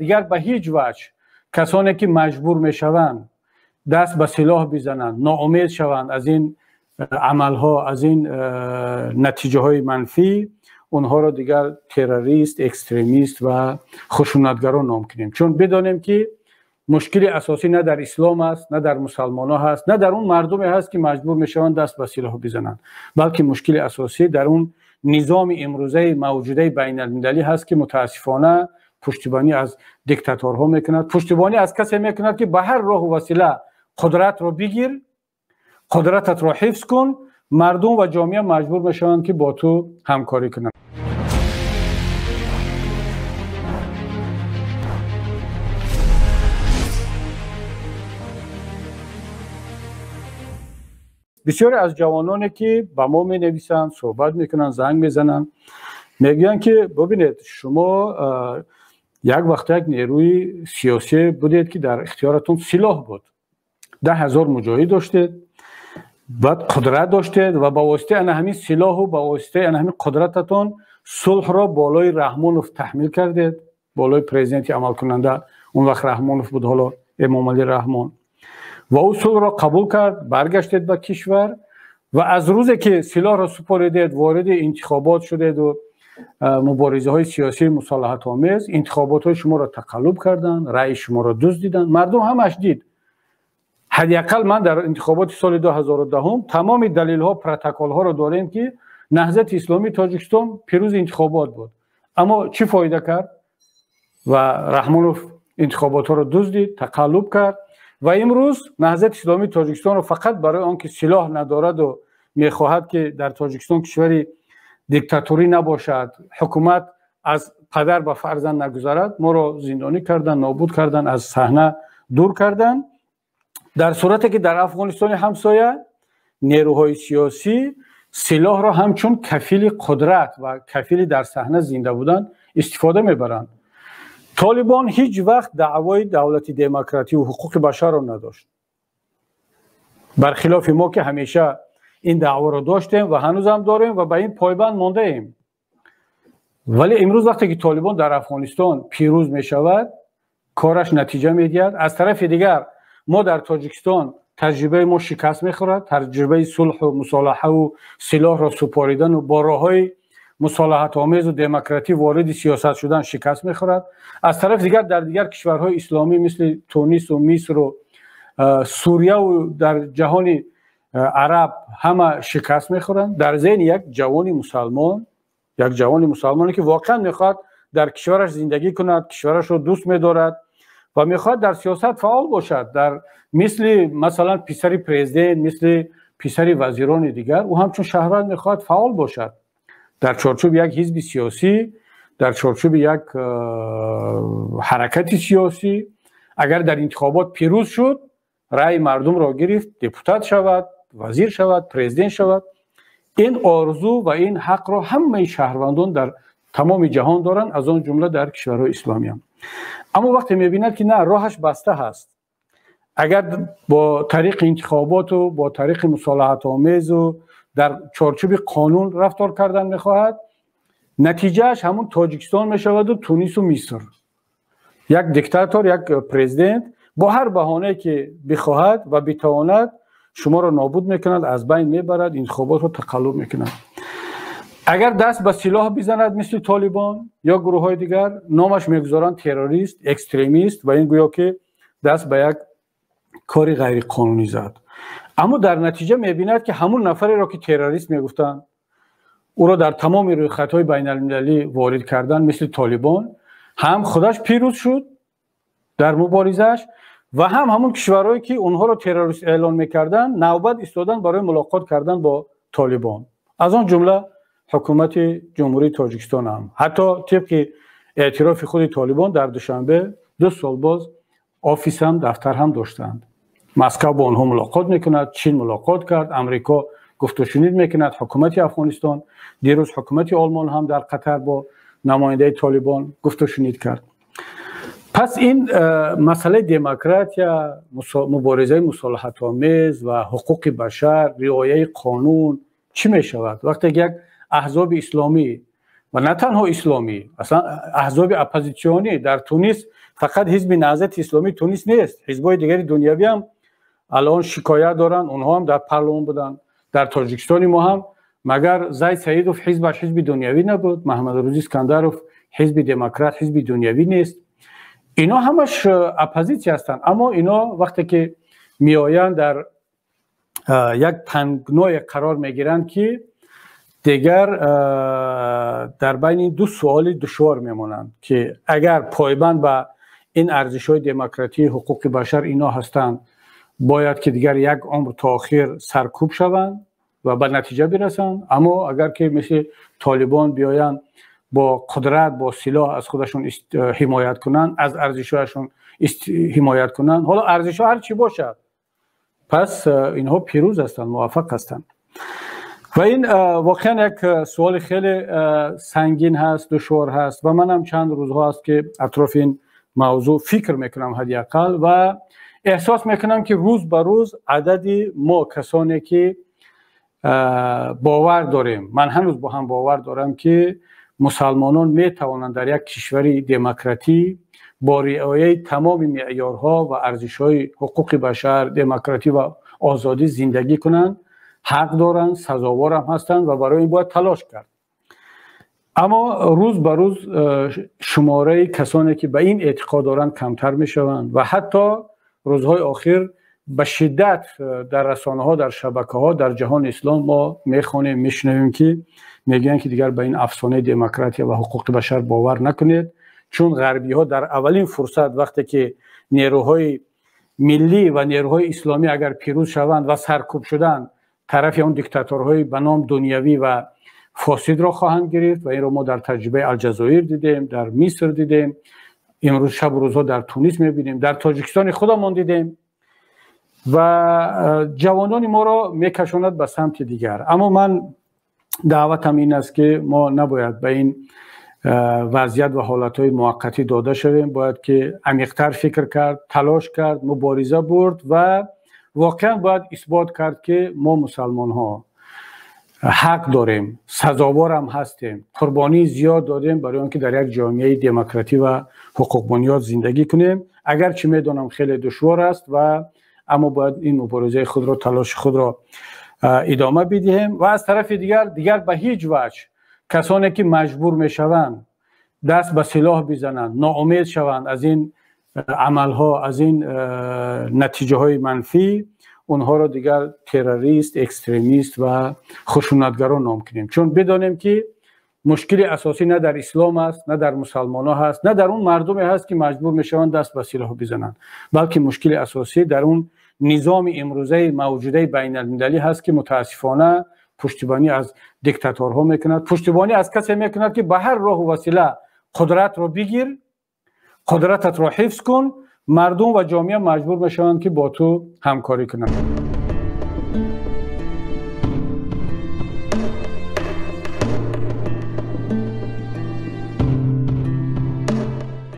Дигар ба ҳеҷ ваҷҳ касоне ки маҷбур мешаванд даст ба силоҳ бизананд, ноумед шаванд аз ин амалҳо, аз ин натиҷаҳои манфӣ, онҳоро дигар террорист, экстремист ва хушунатгаро ном кунем. Чун бидонем ки мушкили асосӣ на дар ислом аст, на дар мусалмонҳо ҳаст, на дар он мардуме ҳаст ки маҷбур мешаванд даст ба силоҳ бизананд, балки мушкили асосӣ дар он низоми имрӯзаи мавҷудаи байналмилалӣ ҳаст ки мутаассифона пуштибонӣ аз диктаторҳо мекунад, пуштибонӣ аз касе мекунад ки ба ҳар роҳу васила қудратро бигир, қудрататро ҳифз кун, мардум ва ҷомеа маҷбур мешаванд ки бо ту ҳамкорӣ кунанд. Бисёре аз ҷавононе ки ба мо менависанд, суҳбат мекунанд, занг мезананд, мегӯянд ки бубинед, шумо як вақт як нерӯи сиёсӣ будед ки дар ихтиёратон силоҳ буд, 10,000 муҷоҳид доштед, баъд қудрат доштед ва ба воситаи ана ҳамин силоҳу ба воситаи ана ҳамин қудрататон сулҳро болои Раҳмонов таҳмил кардед, болои президенти амалкунанда, он вақт Раҳмонов буд, ҳоло Эмомалӣ Раҳмон, ва ӯ сулҳро қабул кард, баргаштед ба кишвар ва аз рӯзе ки силоҳро супоридед, вориди интихобот шудед ва муборизаҳои сиёсии мусолиҳатомез, интихоботҳои шуморо тақаллуб карданд, раъи шуморо дуздиданд, мардум ҳамаш дид. Ҳадди ақал ман дар интихоботи соли 2010 тамоми далелҳо, протоколҳоро дорем ки Наҳзати Исломии Тоҷикистон пирӯзи интихобот буд. Аммо чӣ фоида кард? Ва Раҳмонов интихоботҳоро дуздид, тақаллуб кард ва имрӯз Наҳзати Исломии Тоҷикистонро фақат барои он ки силоҳ надораду мехоҳад ки дар Тоҷикистон кишвари диктаторӣ набошад, ҳукумат аз падар ба фарзанд нагузарад, моро зиндонӣ карданд, нобуд карданд, аз саҳна дур карданд. Дар сурате ки дар Афғонистони ҳамсоя нерӯҳои сиёсӣ силоҳро ҳамчун кафили қудрат ва кафили дар саҳна зинда будан истифода мебаранд. Толибон ҳеҷ вақт даъвои давлати демократӣ ва ҳуқуқи башарро надошт. Бархилофи мо ки ҳамеша ин даъворо доштем ва ҳанӯзам дорем ва ба ин пойбанд мондаем. Вале имрӯз вақте ки Толибон дар Афғонистон пирӯз мешавад, кораш натиҷа медиҳад. Аз тарафи дигар мо дар Тоҷикистон таҷрибаи мо шикаст мехӯрад, таҷрибаи сулҳу мусолиҳаву силоҳро супоридану бо роҳҳои мусолиҳатомезу демократӣ вориди сиёсат шудан шикаст мехӯрад. Аз тарафи дигар дар дигар кишварҳои исломӣ мисли Тунису Мисру Сурияву дар ҷаҳони араб ҳама шикаст мехӯранд. Дар зеҳни як ҷавони мусалмон, як ҷавони мусалмоне ки воқеан мехоҳад дар кишвараш зиндагӣ кунад, кишварашро дӯст медорад ва мехоҳад дар сиёсат фаъол бошад, дар мисли масалан писари президент, мисли писари вазирони дигар, ӯ ҳамчун шаҳрванд мехоҳад фаъол бошад дар чорчӯби як ҳизби сиёсӣ, дар чорчӯби як ҳаракати сиёсӣ. Агар дар интихобот пирӯз шуд, раъи мардумро гирифт, депутат шавад, вазир шавад, президент шавад, ин орзу ва ин ҳақро ҳамаи шаҳрвандон дар тамоми ҷаҳон доранд, аз он ҷумла дар кишварҳои исломиям. Аммо вақте мебинад ки на, роҳаш баста ҳаст, агар бо тариқи интихоботу бо тариқи мусолиҳатомезу дар чорчӯби қонун рафтор кардан мехоҳад, натиҷааш ҳамун Тоҷикистон мешаваду Тунису Миср. Як диктатор, як президент бо ҳар баҳонае ки бихоҳад ва битавонад шуморо нобуд мекунад, аз байн мебарад, интихоботро тақаллуб мекунад. Агар даст ба силоҳ бизанад мисли Толибон ё гурӯҳҳои дигар, номаш мегузоранд террорист, экстремист ва ин гӯё ки даст ба як кори ғайриқонунӣ зад. Аммо дар натиҷа мебинад ки ҳамун нафареро ки террорист мегуфтанд, ӯро дар тамоми рӯйхатҳои байналмилалӣ ворид кардан мисли Толибон, ҳам худаш пирӯз шуд дар муборизааш ва ҳам ҳамун кишварҳое ки онҳоро террорист эълон мекарданд, навбат истодан барои мулоқот кардан бо Толибон, аз он ҷумла ҳукумати Ҷумҳурии Тоҷикистон ҳам. Ҳатто тибқи эътирофи худи Толибон дар Душанбе 2 сол боз офис ҳам, дафтар ҳам доштанд. Москва бо онҳо мулоқот мекунад, Чин мулоқот кард, Амрико гуфтушунид мекунад, ҳукумати Афғонистон, дирӯз ҳукумати Олмон ҳам дар Қатар бо намояндаи Толибон гуфтушунид кард. Пас ин масъалаи демократия, муборизаи мусолиҳатомез ва ҳуқуқи башар, риояи қонун чӣ мешавад вақте ки як аҳзоби исломӣ ва на танҳо исломӣ, аслан аҳзоби оппозитсионӣ дар Тунис фақат ҳизби Наҳзати Исломии Тунис нест, ҳизбҳои дигари дунявӣ ҳам алон шикоят доранд, онҳо ҳам дар парлумон буданд. Дар Тоҷикистони мо ҳам магар Зайд Саидов ҳизбаш ҳизби дунявӣ набуд? Маҳмадрӯзи Искандаров ҳизби Демократ ҳизби дунявӣ нест? Ино ҳамаш оппозитсия ҳастанд, аммо ино вақте ки меоянд, дар як тангное қарор мегиранд, ки дигар дар байни ду суоли душвор мемонанд, ки агар пойбанд ба ин арзишҳои демократии ҳуқуқи башар ино ҳастанд, бояд ки дигар як умр то охир саркӯб шаванд ва ба натиҷа бирасанд. Аммо агар ки мисли Толибон биёянд, бо қудрат, бо силоҳ аз худашон ҳимоят кунанд, аз арзишҳояшон ҳимоят кунанд, ҳоло арзишҳо ҳар чӣ бошад, пас инҳо пирӯз ҳастанд, муваффақ ҳастанд. Ва ин воқеан як суоли хеле сангин ҳаст, душвор ҳаст ва манам чанд рӯзҳо аст, ки атрофи ин мавзӯъ фикр мекунам ҳадди ақал ва эҳсос мекунам, ки рӯз ба рӯз адади мо, касоне ки бовар дорем, ман ҳанӯз бо ҳам бовар дорам, ки мусалмонон метавонанд дар як кишвари демократӣ бо риояи тамоми меъёрҳо ва арзишҳои ҳуқуқи башар, демократӣ ва озодӣ зиндагӣ кунанд, ҳақ доранд, сазоворам ҳастанд ва барои ин бояд талош кард. Аммо рӯз ба рӯз шумораи касоне ки ба ин эътиқод доранд, камтар мешаванд ва ҳатто рӯзҳои охир ба шиддат дар расонаҳо, дар шабакаҳо, дар ҷаҳони ислом мо мехонем, мешунавем, ки мегӯянд, ки дигар ба ин афсонаи демократия ва ҳуқуқи башар бовар накунед, чун ғарбиҳо дар аввалин фурсат, вақте ки нерӯҳои миллӣ ва нерӯҳои исломӣ агар пирӯз шаванд ва саркӯб шуданд, тарафи он диктаторҳои ба ном дунявӣ ва фосидро хоҳанд гирифт. Ва инро мо дар таҷрибаи Алҷазоир дидем, дар Миср дидем, имрӯз шабу рӯзҳо дар Тунис мебинем, дар Тоҷикистони худамон дидем ва ҷавонони моро мекашонад ба самти дигар. Аммо ман даъватам ин аст, ки мо набояд ба ин вазъият ва ҳолатҳои муваққатӣ дода шавем. Бояд ки амиқтар фикр кард, талош кард, мубориза бурд ва воқеан бояд исбот кард, ки мо мусалмонҳо ҳақ дорем, сазоворам ҳастем, қурбонии зиёд додем барои он ки дар як ҷомеаи демократӣ ва ҳуқуқбунёд зиндагӣ кунем. Агарчи медонам, хеле душвор аст ва аммо бояд ин муборизаи худро, талоши худро идома бидиҳем. Ва аз тарафи дигар ба ҳеҷ ваҷҳ касоне ки маҷбур мешаванд даст ба силоҳ бизананд, ноумед шаванд аз ин амалҳо, аз ин натиҷаҳои манфӣ, онҳоро дигар террорист, экстремист ва хушунатгарон ном кунем, чун бидонем, ки мушкили асосӣ на дар ислом аст, на дар мусалмонҳо ҳаст, на дар он мардуме ҳаст, ки маҷбур мешаванд даст ба силоҳ бизананд, балки мушкили асосӣ дар он низоми имрӯзаи мавҷудаи байналмилалӣ ҳаст, ки мутаассифона пуштибонӣ аз диктаторҳо мекунад, пуштибонӣ аз касе мекунад, ки ба ҳар роҳу васила қудратро бигир, қудрататро ҳифз кун, мардум ва ҷомеа маҷбур мешаванд, ки бо ту ҳамкорӣ кунанд.